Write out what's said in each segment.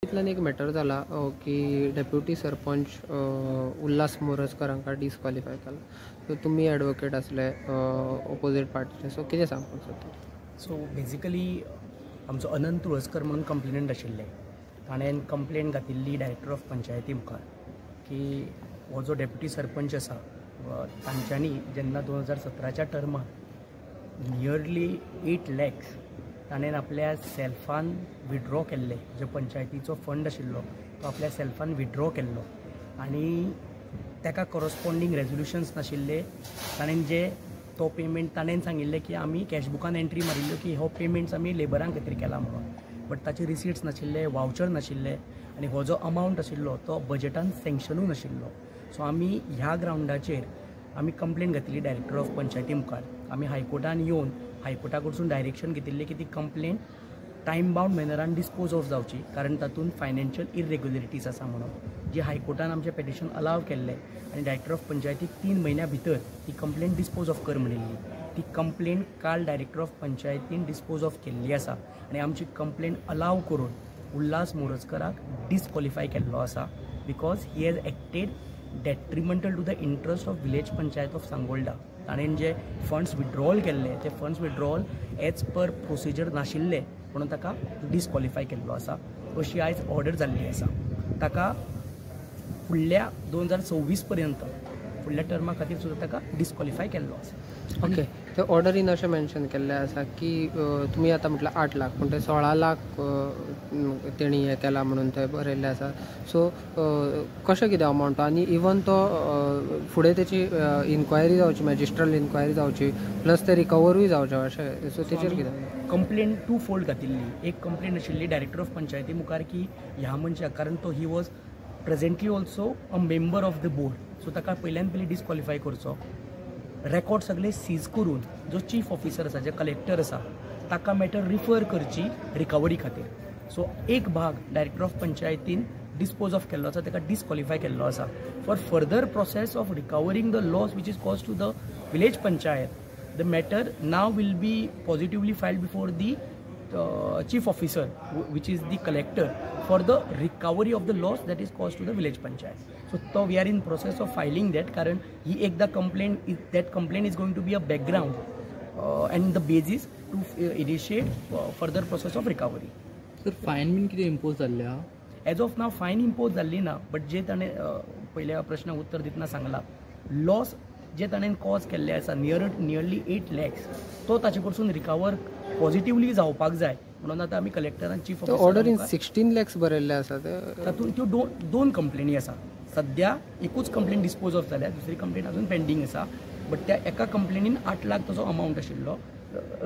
इतल्यान एक मॅटर जाला की डेप्युटी सरपंच उल्हास मोरजकर हांकां डिसक्वॉलिफाय केला. सो तुमी एडवोकेट आसले ओपोजीट पार्टीचे, सो कितें सांगपाक सोदता? सो बेजिकली आमचो अनंत तुळसकर म्हणून कंप्लेनंट आशिल्ले, ताणें कंप्लेन घातिल्ली डायरेक्टर ऑफ पंचायती मुखार की हो जो डेप्युटी सरपंच आसा तांच्यांनी जेन्ना 2017च्या टर्मात नियरली 8 लॅक्स ताणें आपल्या सेल्फान विड्रॉ केल्ले, जो पंचायतीचो फंड आशिल्लो तो आपल्या सेल्फान विड्रॉ केल्लो आनी ताका कॉरस्पॉन्डींग रेजोल्युशन्स नाशिल्ले. ताणें जे तो पेमेंट ताणें सांगिल्लें की आमी कॅशबुकान एंट्री मारिल्ल्यो की हो पेमेंट्स आमी लेबरां खातीर केला म्हणून, बट ताचे रिसिट्स नाशिल्ले, वावचर नाशिल्ले आनी हो जो अमावंट आशिल्लो तो बजेटान सँक्शनूय नाशिल्लो. सो आमी ह्या ग्रावंडाचेर आमी कंप्लेन घातली डायरेक्टर ऑफ पंचायती मुखार. आमी हायकोर्टान येवन हायकोर्टा कडसून डायरेक्शन घेतिल्लें की ती कंप्लेन टायम बावंड मॅनरान डिस्पोज ऑफ जावची, कारण तातूंत फायनान्शियल इरेग्युलरिटीज आसा म्हणून. जी हायकोर्टान आमचें पेटिशन अलाव केल्लें आनी डायरेक्टर ऑफ पंचायतीक 3 म्हयन्या भितर ती कंप्लेन डिस्पोज ऑफ कर म्हणिल्ली. ती कंप्लेन काल डायरेक्टर ऑफ पंचायतीन डिस्पोज ऑफ केल्ली आसा आनी आमची कंप्लेन अलाव करून उल्हास मोरजकराक डिसक्वॉलिफाय केल्लो आसा, because he has acted detrimental to the interest of village panchayat of Sangolda. ताणें जे फंड्स विड्रॉल केल्ले ते funds withdrawal as per procedure नाशिल्ले म्हणून ताका डिसक्वॉलिफाय केल्लो आसा, अशी आयज ऑर्डर जाल्ली आसा. ताका फुडल्या 2026 पर्यंत फुडल्या टर्मा खातीर सुद्दां ताका डिसक्वॉलिफाय केल्लो आसा. ओके, ते ऑर्डरीन अशें मेन्शन केल्लें आसा की तुमी आतां म्हटल्यार 8 लाख पूण ते 16 लाख तेणी हें केलां म्हणून थंय बरयल्लें आसा. सो कशें कितें अमावंट आनी इवन तो फुडें तेची इन्क्वायरी जावची, मॅजिस्ट्रल इन्क्वायरी जावची, प्लस ते रिकवरूय जावचें अशें, सो तेचेर कितें? कंप्लेन 2 फोल्ड घातिल्ली. एक कंप्लेन आशिल्ली डायरेक्टर ऑफ पंचायती मुखार की ह्या मनशाक, कारण तो he was presently also a member of the board, so ताका पयल्यान पयलीं डिसक्वॉलिफाय करचो, रेकॉर्ड सगळे सीज करून जो चीफ ऑफिसर आसा, जे कलेक्टर आसा ताका मॅटर रिफर करची रिकवरी खातीर. सो एक भाग डायरेक्टर ऑफ पंचायतीन डिस्पोज ऑफ केल्लो आसा, ताका डिसक्वॉलिफाय केल्लो आसा. For further process of recovering the loss which is cause to the village panchayat, the matter now will be positively filed before the chief officer, which is the collector, for the recovery of the loss that is caused to the village panchayat. So we are in process of filing that, कारण ही एकदा complaint, that complaint is going to be a background and the basis to initiate further process of recovery. Sir, fine बीन कितें impose जाल्लें आहा? As of now fine impose जाल्ली ना, but जे ताणें पयल्या प्रश्नाक उत्तर दितना सांगलां, लॉस जे ताणें कॉज केल्ले आसा नियरली 8 लॅक्स तो ताचे कडसून रिकवर पॉझिटिवली जावपाक जाय म्हणून आतां आमी कलेक्टरान चीफ ऑफिसर ऑर्डरीन 16 लॅक्स बरयल्ले आसा, तातूंत त्यो दोन कंप्लेनी आसा. सद्या एकूच कंप्लेन डिस्पोज ऑफ जाल्या, दुसरी कंप्लेन अजून पेंडींग आसा, बट त्या एका कंप्लेनीन 8 लाख ताचो अमावंट आशिल्लो,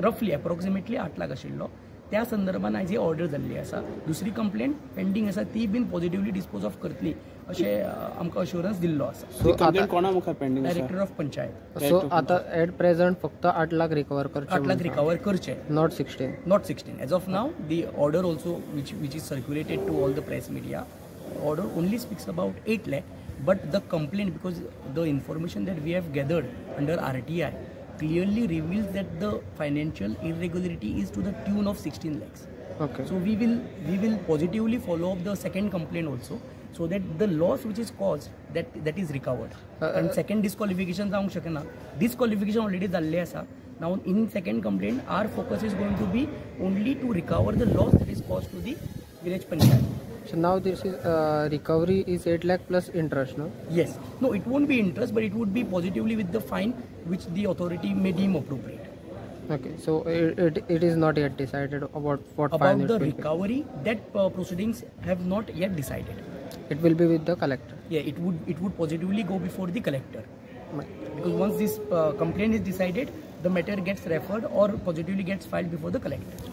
रफली एप्रोक्सिमेटली 8 लाख आशिल्लो. त्या संदर्भात आयज ही ऑर्डर जाल्ली आसा. दुसरी कंप्लेन पेंडींग आसा, ती बीन पॉझिटिवली डिस्पोज ऑफ करतली अशें आमकां अश्योरन्स दिल्लो आसा. सो आतां कोणा मुखार पेंडींग आसा? Director of panchayat. सो आतां एट प्रेझेंट फक्त 8 लाख रिकवर करचे, 8 लाख रिकवर करचे, not 16. Not 16. As of now the order also which is circulated to all the press media, order only speaks about 8 lakh, but the complaint, because the information that we have gathered under RTI clearly reveals that the financial irregularity is to the tune of 16 lakhs. Okay. So we will positively follow up the second complaint also, so that the loss which is caused that is recovered. And second disqualification जावंक शकना, disqualification already जाल्लें आसा. Now in second complaint our focus is going to be only to recover the loss that is caused to the village panchayat. So now this is recovery is 8 lakh plus interest, no? Yes. No, it won't be interest, but it would be positively with the fine which the authority may deem appropriate. Okay. So it is not yet decided about what about fine the it will recovery be. That proceedings have not yet decided. It will be with the collector. Yeah, it would positively go before the collector. Right. Because once this complaint is decided, the matter gets referred or positively gets filed before the collector.